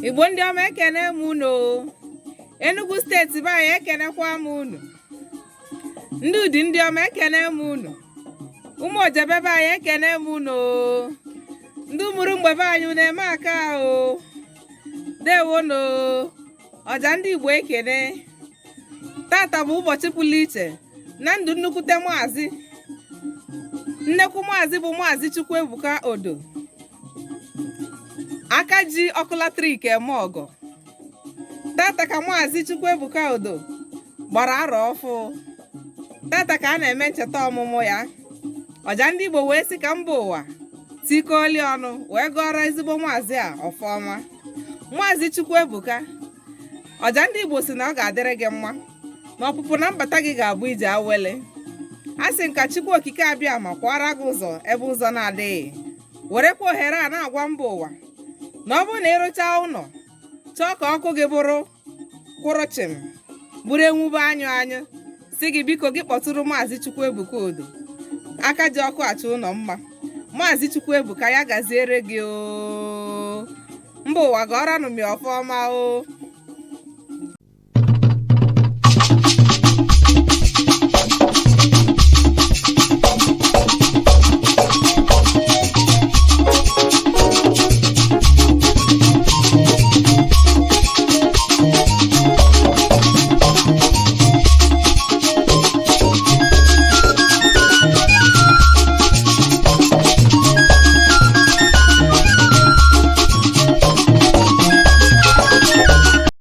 Igbo ndị ọma, ekene m unu o. Enugu steeti be anyị, ekenekwa m unu. Ndị Udi ndị ọma, ekene m unu. Ụmụ Ojebe be anyị, ekene m unu o. Ndị Umurumgbe be anyị, unu eme aka o. Dewonu. Ọja ndị Igbo ekene. Tata bụ ụbọchị pụrụ iche na ndụ nnukwute maazị, nnekwu maazị bụ Maazị Chukwuebuka Odo, aka ji ọkụ latrik eme ọgọ. Tata ka Maazị Chukwuebuka Odo gbara arọ ọfụ. Tata ka a na-eme ncheta ọmụmụ ya. Ọja ndị Igbo wee sị ka mba ụwa tikọọli ọnụ wee gọọrọ ezigbo maazị a ọfọ ọma. Maazị Chukwuebuka, Ọja ndị Igbo sị na ọ ga-adịrị gị mma, na ọpụpụ na mbata gị ga-abụ ije awele. A sị m ka Chukwu Okike Abịama kwara gị ụzọ ebe ụzọ na-adịghị. Werekwa ohere a na-agwa mba ụwa na ọ bụrụ na ị rụchaa ụlọ, chọọ ka ọkụ gị bụrụ kwụrụ chịm, bụrụ enwube anyụ anyụ, sị gị biko gị kpọtụrụ Maazị Chukwuebuka Odo, aka ji ọkụ achọ ụlọ mma. Maazị Chukwuebuka, ya gaziere gị o. Mba ụwa, gọọranụ m ya ọfọ ọma o.